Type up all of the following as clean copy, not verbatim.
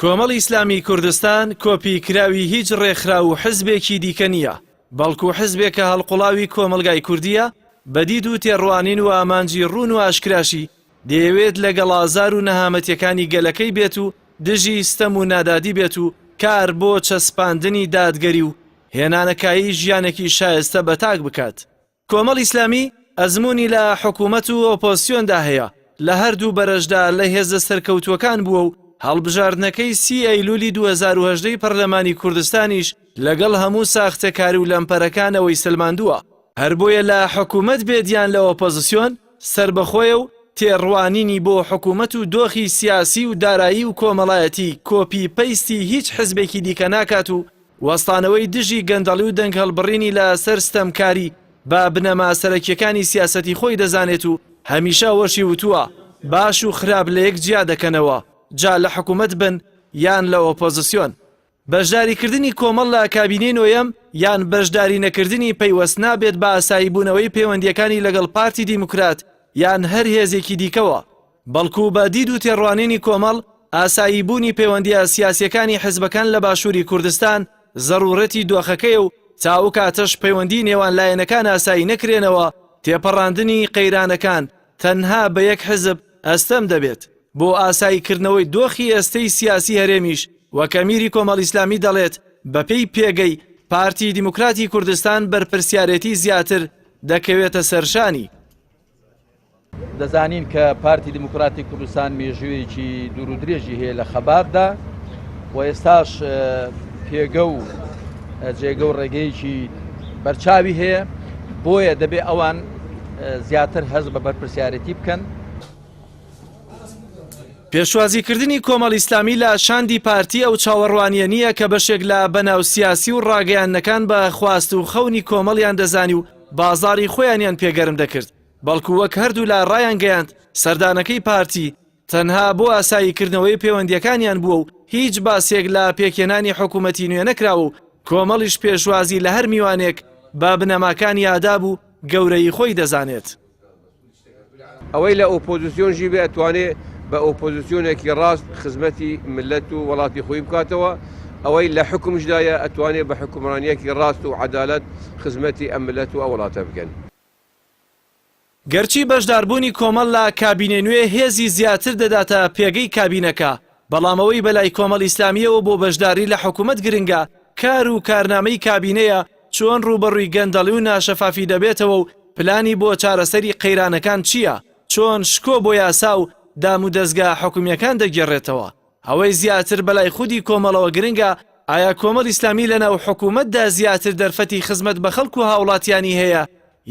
کۆمەڵی ئیسلامیی کوردستان کۆپی کراوی هیچ ڕێکخراو و حزبێکی دیکە نییە، بەڵکو حزبێکە هەڵقوڵاوی کۆمەڵگای کوردییە، بە دید و تێڕوانین و ئامانجی ڕوون و ئاشکراشی دەیەوێت لەگەڵ ئازار و نەهامەتیەکانی گەلەکەی بێت و دژی ستەم و نادادی بێت و کار بۆ چەسپاندنی دادگەری و هێنانەکایەی ژیانێکی شایستە بە تاک بکات. کۆمەڵی ئیسلامی ئەزموونی لە حکوومەت و ئۆپۆزسیۆندا هەیە، لە هەردوو بەرەشدا لە هێزە سەرکەوتووەکان بووە و هەڵبژاردنەکەی سی ئەیلولی 2018 ی پەرلەمانی کوردستانیش لەگەڵ هەموو ساختەکاری و لەمپەرەکانەوەی سەلماندووە. هەر بۆیە لە حکوومەت بێت یان لە ئۆپۆزسیۆن سەربەخۆیە و تێڕوانینی بۆ حکوومەت و دۆخی سیاسی و دارایی و کۆمەڵایەتی کۆپی پەیستی هیچ حزبێکی دیکە ناکات و وەستانەوەی دژی گەندەڵی و دەنگهەڵبڕینی لە سەر ستەمکاری بە بنەما سەرەکییەکانی سیاسەتی خۆی دەزانێت و هەمیشە ئەوەشی وتووە باش و خراپ لە یەک جیا دەکەنەوە جا لە حکوومەت بن یان لە ئۆپۆزسیۆن. بەشداریکردنی کۆمەڵ لە کابینەی نۆیەم یان بەشداری نەکردنی پەیوەست نابێت بە ئاساییبوونەوەی پەیوەندییەکانی لەگەڵ پارتی دیموکرات یان هەر هێزێکی دیکەوە، بەڵکو بە دید و تێڕوانینی کۆمەڵ، ئاساییبوونی پەیوەندییە سیاسییەکانی حزبەکان لە باشووری کوردستان زەروورەتی دۆخەکەیە و تا ئەو کاتەش پەیوەندیی نێوان لایەنەکان ئاسایی نەکرێنەوە، تێپەڕاندنی قەیرانەکان تەنها بە یەک حزب ئەستەم دەبێت. بۆ ئاساییکردنەوەی دۆخی ئێستەی سیاسی هەرێمیش وەک ئەمیری کۆمەڵی ئیسلامی دەڵێت، بەپێی پێگەی پارتی دیموکراتی کوردستان بەرپرسیارێتی زیاتر دەکەوێتە سەرشانی. دەزانین کە پارتی دیموکراتی کوردستان مێژوویەکی دوور و درێژی هەیە لە خەباتدا و ئێستاش پێگە و جێگە و ڕێگەیەکی بەرچاوی هەیە بۆیە دەبێ ئەوان زیاتر هەست بە بەرپرسیارەتی بکەن. پێشوازیکردنی کۆمەڵی ئیسلامی لە شاندی پارتی ئەو چاوەڕوانییە نییە کە بەشێک لە بەناو سیاسی و ڕاگەیاندنەکان بە خواست و خەونی کۆمەڵیان دەزانی و بازاڕی خۆیانیان پێ گەرم دەکرد، بەڵکو وەک هەردوولا ڕایانگەیاند سەردانەکەی پارتی تەنها بۆ ئاساییکردنەوەی پەیوەندییەکانیان بووە و هیچ باسێک لە پێکهێنانی حکومەتی نوێ نەکراوە و کۆمەڵیش پێشوازی لە هەر میوانێک بە بنەماکانی ئاداب و گەورەیی خۆی دەزانێت. ئەوەی لە ئۆپۆزیسیۆن ژی بێ ئەتوانێ بە ئۆپۆزیسیۆنێکی ڕاست خزمەتی ملت و وڵاتی خۆی بکاتەوە، ئەوەی لە حوکمشدایە ئەتوانێ بە حوکمڕانیەکی ڕاست و عەدالەت خزمەتی ئەم ملت و ئەو وڵاتە بکەن. گەرچی بەشداربوونی کۆمەڵ لە کابینەی نوێ هێزی زیاتر دەداتە پێگەی کابینەکە، بەڵام ئەوەی بەلای کۆمەڵی ئیسلامییەوە بۆ بەشداری لە حکومەت گرنگە، کار و کارنامەی کابینەیە چۆن ڕووبەڕووی گەندەڵی و ناشەفافی دەبێتەوە و پلانی بۆ چارەسەری قەیرانەکان چییە، چۆن شکۆ بۆ یاسا و دامودەزگا حکومییەکان دەگێڕێتەوە. ئەوەی زیاتر بەلای خودی کۆمەڵەوە گرنگە، ئایا کۆمەڵی ئیسلامی لەناو حکومەتدا زیاتر دەرفەتی خزمەت بە خەڵک و هاوڵاتیانی هەیە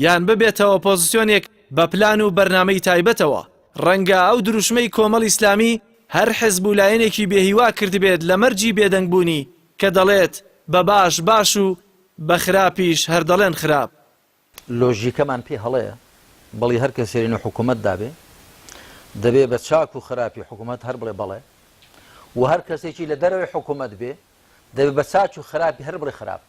یان ببێتە ئۆپۆزسیۆنێک بە پلان و بەرنامەی تایبەتەوە؟ ڕەنگە ئەو دروشمەی کۆمەڵی ئیسلامی هەر حزب و لایەنێکی بێهیوا کردبێت لە مەرجی بێدەنگبوونی کە دەڵێت بە باش باش و بە خراپیش هەر دەڵێن خراپ. لۆژیکەمان پێ هەڵەیە، بەڵی هەر کەسێ لەنێو حکوومەتدا بێ، دەبێ بە چاک و خراپی حکوومەت هەر بڵێ بەڵێ و هەر کەسێکی لە دەرەوەی حکوومەت بێ، دەبێ بە چاک و خراپی هەر بڵێ خراپ.